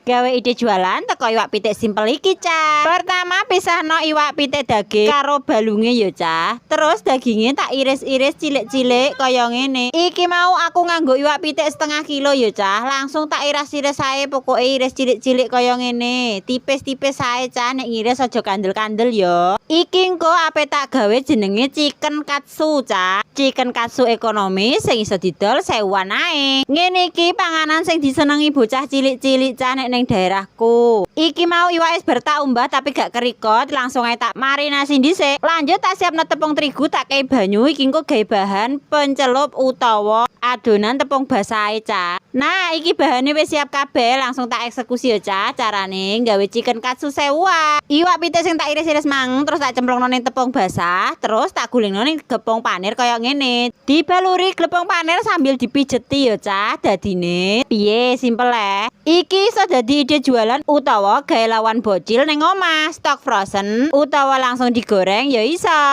Gawe ide jualan teko iwak pitik simpel iki, Cah. Pertama, pisahno iwak pitik daging karo balunge ya, Cah. Terus dagingnya tak iris-iris cilik-cilik kaya ngene. Iki mau aku nganggo iwak pitik setengah kilo ya, Cah. Langsung tak iris-iris ae, pokoke iris cilik-cilik kaya ngene. Tipis-tipis ae, Cah, nek ngiris aja kandel-kandel ya. Iki engko ape tak gawe jenenge chicken katsu, Cah. Chicken katsu ekonomis sing iso didol sewuan ae. Ngene iki panganan sing disenengi bocah cilik-cilik, Cah, nek ning daerahku. Iki mau iwake wis bar tak umbah tapi gak kerikot, langsung ae tak marinasi dhisik. Lanjut tak siapno tepung terigu, tak kei banyu, iki engko gawe bahan pencelup utawa adonan tepung basahe, Cah. Nah, iki bahane wis siap kabeh, langsung tak eksekusi ya, Cah. Carane gawe chicken katsu sewuan. Iwak pitik sing tak iris-iris mang terus tak cemplungno ning tepung basah, terus tak gulingno ning glepung panir kaya ngene. Dibaluri glepung panir sambil dipijeti ya, Cah, dadine. Piye, simpel eh? Iki iso dadi ide jualan utawa gawe lawuhan bocil ning omah, stok frozen utawa langsung digoreng ya iso.